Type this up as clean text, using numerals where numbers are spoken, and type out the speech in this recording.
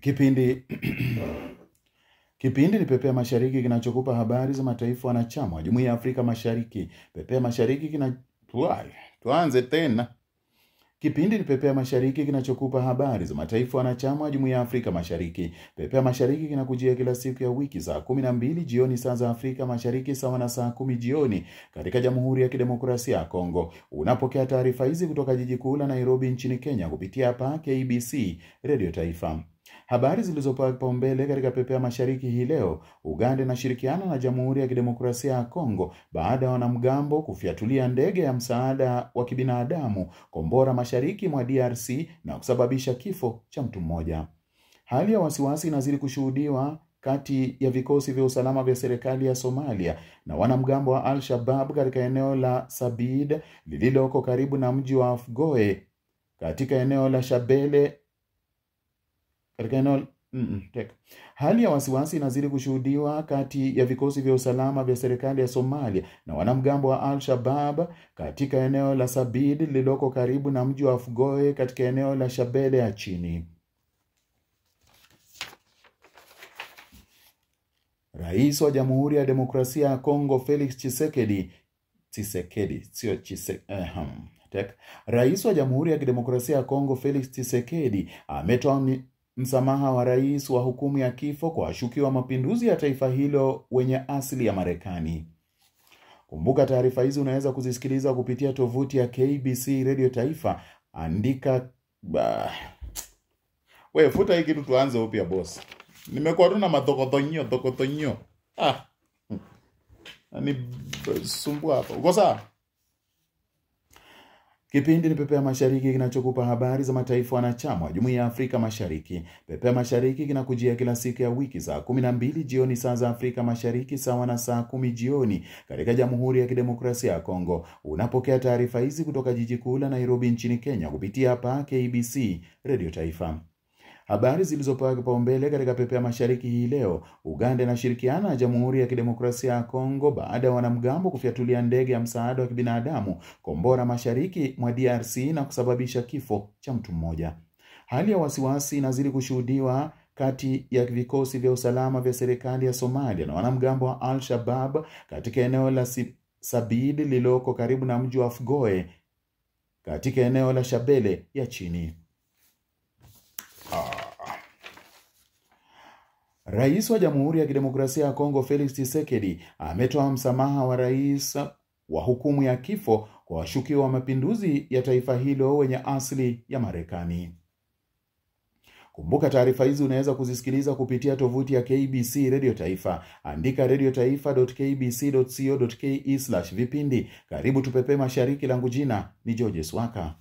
Kipindi ni Pepea Mashariki kinachokupa habari za mataifa wanachama wa Jumuiya ya Afrika Mashariki. Pepea Mashariki kina tuanze tena. Kipindi ni Pepea Mashariki kinachokupa habari za mataifa wanachama wa Jumuiya ya Afrika Mashariki. Pepea Mashariki kinakujia kila siku ya wiki saa 12 jioni saa za Afrika Mashariki, sawa na saa 10 jioni katika Jamhuri ya Kidemokrasia ya Kongo. Unapokea taarifa hizi kutoka jiji kuu la Nairobi nchini Kenya kupitia hapa KBC Radio Taifa. Habari zilizopewa kipaumbele katika Pepea Mashariki hii leo: Uganda inashirikiana na Jamhuri ya Kidemokrasia ya Kongo baada ya wanamgambo kufyatulia ndege ya msaada wa kibinadamu kombora mashariki mwa DRC na kusababisha kifo cha mtu mmoja. Hali ya wasiwasi inazidi kushuhudiwa kati ya vikosi vya usalama vya serikali ya Somalia na wanamgambo wa Al-Shabaab katika eneo la Sabid lililoko karibu na mji wa Afgoe katika eneo la Shabele. Hali ya wasiwasi inazidi kushuhudiwa kati ya vikosi vya usalama vya serikali ya Somalia na wanamgambo wa Al-Shabaab katika eneo la Sabid lililoko karibu na mji wa Afgoe katika eneo la Shabele ya chini. Rais wa Jamhuri ya Demokrasia ya Kongo Felix Tshisekedi Rais wa Jamhuri ya Kidemokrasia ya Kongo Felix Tshisekedi ametoa msamaha wa rais wa hukumu ya kifo kwa washukiwa mapinduzi ya taifa hilo wenye asili ya Marekani. Kumbuka taarifa hizi unaweza kuzisikiliza kupitia tovuti ya KBC Radio Taifa. Andika wewe, futa hii kitu tuanze upya boss. Nimekuwa tu na mathokothonyo. Ni sumbua hapa. Uko sawa? Kipindi ni Pepea Mashariki kinachokupa habari za mataifa wanachama wa Jumuiya ya Afrika Mashariki. Pepea Mashariki kinakujia kila siku ya wiki saa 12 jioni saa za Afrika Mashariki, sawa na saa 10 jioni katika Jamhuri ya Kidemokrasia ya Kongo. Unapokea taarifa hizi kutoka jiji kuu la Nairobi nchini Kenya kupitia hapa KBC Radio Taifa. Habari zilizopewa kipaumbele katika Pepea Mashariki hii leo: Uganda inashirikiana na Jamhuri ya Kidemokrasia ya Kongo baada ya wanamgambo kufyatulia ndege ya msaada wa kibinadamu kombora mashariki mwa DRC na kusababisha kifo cha mtu mmoja. Hali ya wasiwasi inazidi kushuhudiwa kati ya vikosi vya usalama vya serikali ya Somalia na wanamgambo wa Al-Shabaab katika eneo la Sabid lililoko karibu na mji wa Afgoe katika eneo la Shabele ya chini. Rais wa Jamhuri ya Kidemokrasia ya Kongo Felix Tshisekedi ametoa msamaha wa rais wa hukumu ya kifo kwa washukiwa wa mapinduzi ya taifa hilo wenye asili ya Marekani. Kumbuka taarifa hizi unaweza kuzisikiliza kupitia tovuti ya KBC Radio Taifa. Andika radiotaifa.kbc.co.ke/vipindi. Karibu tupepee mashariki, langu jina ni George Swaka.